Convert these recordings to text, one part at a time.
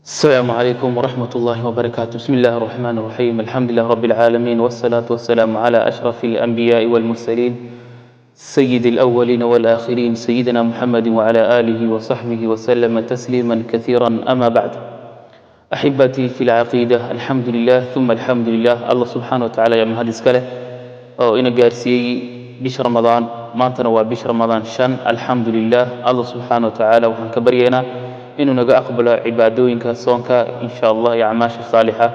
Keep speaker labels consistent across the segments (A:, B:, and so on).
A: السلام عليكم ورحمة الله وبركاته. بسم الله الرحمن الرحيم. الحمد لله رب العالمين، والصلاة والسلام على أشرف الأنبياء والمرسلين، سيد الأولين والآخرين، سيدنا محمد وعلى آله وصحبه وسلم تسليما كثيرا. أما بعد، أحبتي في العقيدة، الحمد لله ثم الحمد لله. الله سبحانه وتعالى yaa mahad iska leh oo ina gaarsiiyey bisha Ramadaan. Maantana waa bisha Ramadaan 5. Alxamdu lilah. Allah subxaana wa tacaala waxaan ka baryaynaa inuu naga aqbalo cibaadooyinka soonka, insha Allah, iyo acmaasha saalixa.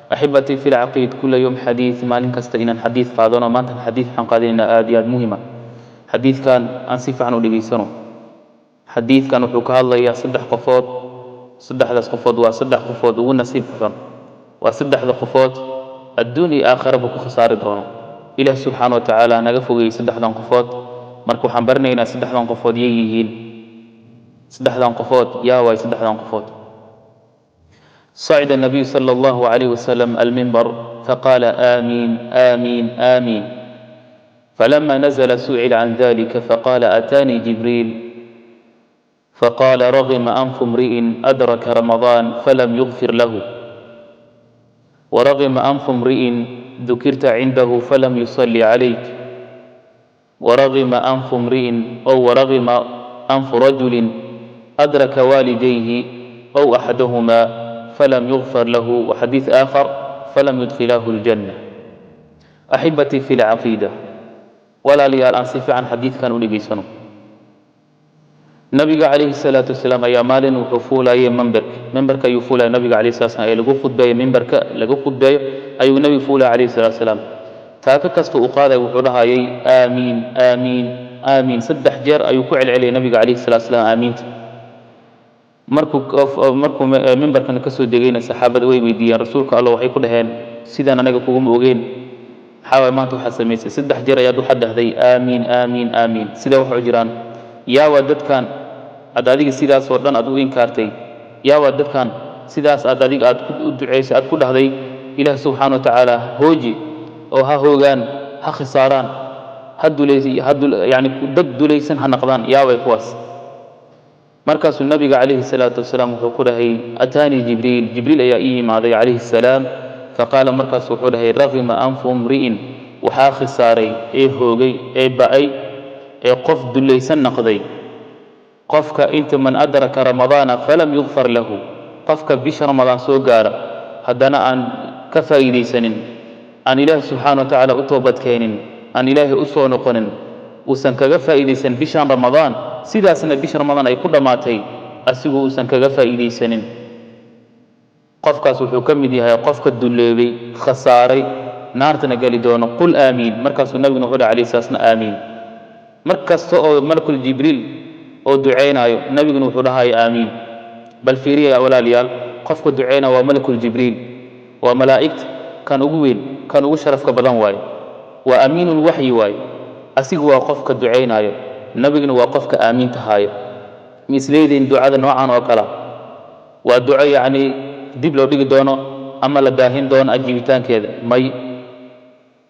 A: أحبتي في العقيدة، كل يوم حديث, maalin kasta inaan xadiid qaadano. Maanta xadiid waxaan qaadanaynaa aad iyo aad muhima. Xadiidkan aan si fiican u dhegaysano. Xadiidkan wuxuu ka hadlayaa saddex qofood. Saddexdaas qofood waa saddex qofood ugu nasiibka xun, waa saddexda qofood adduun iyo aakhiraba ku khasaari doono. Ilaah subxaana wa tacaala naga fogeeyey saddexdan qofood. Marka waxaan baranaynaa saddexdan qofood yay yihiin. Saddexdan qofood yaa waay saddexdan qofood? صعد النبي صلى الله عليه وسلم المنبر فقال: آمين، آمين، آمين. فلما نزل سئل عن ذلك فقال: أتاني جبريل فقال: رغم أنف امرئ أدرك رمضان فلم يغفر له، ورغم أنف امرئ ذكرت عنده فلم يصلي عليك، ورغم أنف امرئ أو ورغم أنف رجل أدرك والديه أو أحدهما فلم يغفر له، وحديث آخر: فلم يدخله الجنة. أحبتي في العقيدة، walaalayaal, aan si fiican xadiidkan u dhegaysano. Nabiga calayhi salaatu wasalaam ayaa maalin wuxuu fuulayay memberka. Memberka ayuu fuulaya nabiga calayhi salatu wasalaam ee lagu khudbeeyo. Memberka lagu khudbeeyo ayuu nabiga fuulaya calayhi salaatu wasalaam. Taako kasta uu qaaday wuxuu dhahayay: aamiin, aamiin, aamiin. Saddex jeer ayuu ku celceliyay nabiga calayhi salatu wasalaam aamiinta. Markuu mimbarkan ka soo degayna, saxaabada way weydiiyeen Rasuulka Alla. Waxay ku dhaheen: sidaan anaga kuguma ogeen. Maxaa waay maanta waxaad samaysay? Saddex jeer ayaad waxaad dhahday aamiin, aamiin, aamiin. Sidee wax u jiraan? Yaa waa dadkan aad adiga sidaas oo dhan aad u inkaartay? Yaa waa dadkan sidaas aad adiga aad u duceysay, aad ku dhahday Ilaah subxaana wa tacaala hooji oo ha hoogaan, ha khisaaraan, ha duleys ha dul, yani dad dulaysan ha naqdaan? Yaa way kuwaas? Markaasuu nabiga calayhi salaatu wasalaam wuxuu ku dhahay: أتاني جبريل, Jibriil ayaa ii yimaaday calayhi salaam. فقال, markaasu wuxuu dhahay: رغم أنف امرئ, waxaa khisaaray ee hoogay ee ba'ay ee qof dulaysan noqday qofka inta من أدرك رمضان فلم يغفر له, qofka bisha Ramadaan soo gaara haddana aan ka faa'iidaysanin, aan Ilaahi subxaana wa tacaala u toobadkeenin, aan Ilaahay u soo noqonin, uusan kaga faa'iidaysan bishan Ramadaan, sidaasna bisha Ramadaan ay ku dhammaatay asigoo uusan kaga faa'iidaysanin, qofkaas wuxuu ka mid yahay qofka duleebay, khasaaray, naartana geli doono. قل آمين. Markaasuu nabiguna wuxuu dhahay alayhi salaasna: aamiin. Mar kasta oo malakul Jibriil oo ducaynaayo, nabiguna wuxuu dhahaya: aamiin. Bal fiiriya, walaalayaal, qofka ducaynaya waa malakul Jibriil, waa malaa'igta kan ugu weyn, kan ugu sharafka badan waaye, waa amiinul waxyi waaye. Asigu waa qofka ducaynaayo, nabiguna waa qofka aamiinta haayo. Ma isleediin ducada noocan oo kala waa duco yacni dib loo dhigi doono ama la daahin doono ajiibitaankeeda? May,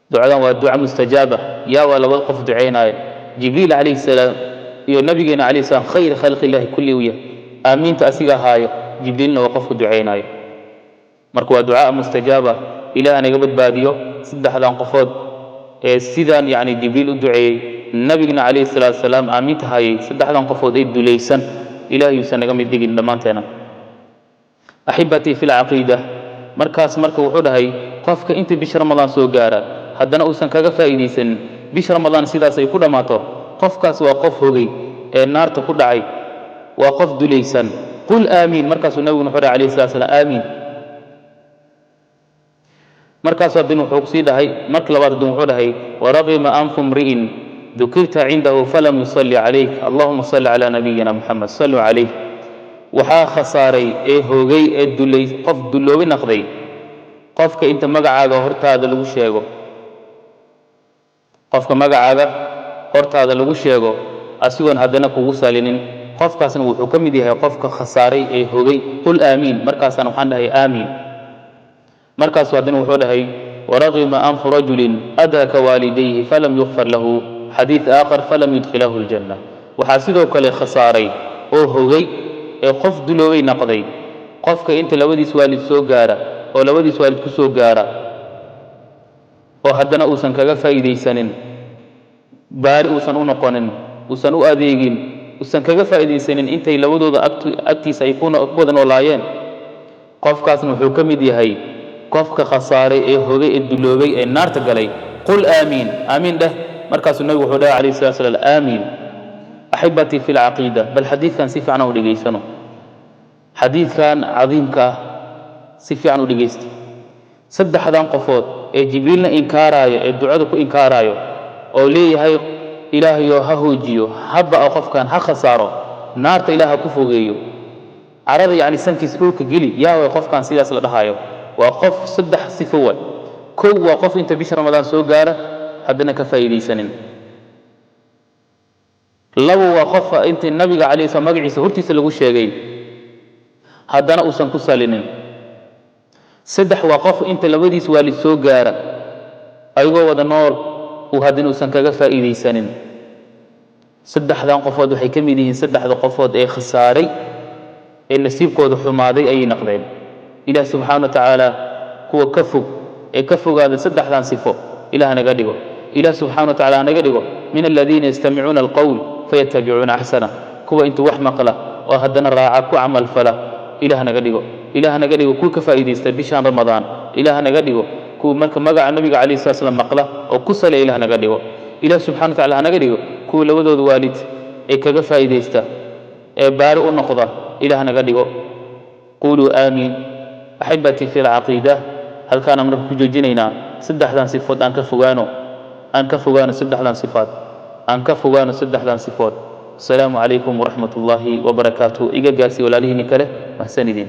A: ducadan waa duco mustajaaba. Yaa waa labada qof ducaynaayo? Jibriil calayhi salaam iyo nabigeena calayhi salaam, خير خلق الله kulli uu yahay. Aamiinta asiga haayo, Jibriilna waa qofka ducaynaayo. Marka waa ducaa mustajaaba. Ilaah naga badbaadiyo saddexdan qofood ee sidaan yacni Jibriil u duceeyey, nabigna calayhi salaatu wasalaam aamiinta hayay, saddexdan qofood ay dulaysan. Ilaah yuusan naga mid dhigin dhammaanteena. أحبتي في العقيدة, markaas marka wuxuu dhahay: qofka inta bisha Ramadaan soo gaara haddana uusan kaga faa'iidaysanin, bisha Ramadaan sidaas ay ku dhammaato, qofkaas waa qof hogay ee naarta ku dhacay, waa qof dulaysan. قل آمين. Markaasuu nabiguna wuxuu dhahay alayhi salatu salaam: aamiin. Markaasuu haddana wuxuu kusii dhahay, marka labaad haddana wuxuu dhahay: ورغم أنف امرئ ذكرت عنده فلم يصل عليك. اللهم صل على نبينا محمد، صلوا عليه. Waxaa khasaaray ee hoogay ee dulay, qof dulloobi naqday, qofka inta magacaaga hortaada lagu sheego, qofka magacaaga hortaada lagu sheego asigoon haddana kugu salinin, qofkaasna wuxuu ka mid yahay qofka khasaaray ee hogay. قل آمين. Markaasaan waxaan dhahay: aamiin. Markaasuu haddana wuxuu dhahay: ورغم أنف رجل أدرك والديه فلم يغفر له، حديث آخر: فلم يدخله الجنة. Waxaa sidoo kale khasaaray oo hogay ee qof duloobay naqday Qofka inta labadiis waalid soo gaara oo labadiis waalid ku soo gaara oo haddana uusan kaga faa'iidaysanin, baari uusan u noqonin, uusan u adeegin, uusan kaga faa'iidaysanin intay labadooda agtiisa ay ku wada noolaayeen, qofkaasna wuxuu ka mid yahay qofka khasaaray ee hogay ee duloobay ee naarta galay. Qul aamiin, aamiin dheh. Markaasuu nabigu wuxuu dhahay calayhi salatu wasalaam: aamiin. Axibatii fi lcaqiida, bal xadiidkan si fiican u dhegaysano, xadiidkan cadiimka ah si fiican u dhegaysta. Saddexdan qofood ee Jibriilna inkaaraayo ee ducada ku inkaaraayo oo leeyahay Ilaahayo ha hoojiyo, ha ba'a qofkan, ha khasaaro, naarta Ilaah ha ku fogeeyo, carada yacni sankiisa dhulka geli, yaa way qofkan sidaas la dhahayo? Waa qof saddex sifo way. Kow, waa qof inta bisha Ramadaan soo gaara haddana ka faa'iidaysanin. Labo, waa qofa inta nabiga calayhi salaam magaciisa hortiisa lagu sheegay haddana uusan ku salinin. Saddex, waa qof inta labadiis waalid soo gaara ayagoo wada nool uu haddana uusan kaga faa'iidaysanin. Saddexdan qofood waxay ka mid yihiin saddexda qofood ee khasaaray ee nasiibkooda xumaaday ayay noqdeen. Ilaah subxaana wa tacaala kuwa ka fog ee ka fogaada saddexdan sifo Ilaah naga dhigo. Ilaah subxaana wa tacaala naga dhigo min aladiina yastamicuuna alqowl fayatabicuuna axsana, kuwa intuu wax maqla oo haddana raaca ku camal fala Ilaah naga dhigo. Ilaah naga dhigo kuwa ka faa'iidaysta bishaan Ramadaan. Ilaah naga dhigo kuwa marka magaca nabiga calayhi salatu slam maqla oo ku saliya Ilaah naga dhigo. Ilaah subxana wa tacala ha naga dhigo kuwa labadooda waalid ee kaga faa'iidaysta ee baari u noqda Ilaah naga dhigo. Quluu aamiin. Axibatii fi lcaqiida, halkaana marka ku joojinaynaa. Saddexdan sifood aan ka fogaano, aan ka fogaano saddexdan sifaad, aan ka fogaano saddexdan sifood. Asalaamu calaykum waraxmat ullaahi wabarakaatuh. Iga gaarsii walaalihiini kale. Mahsanidin.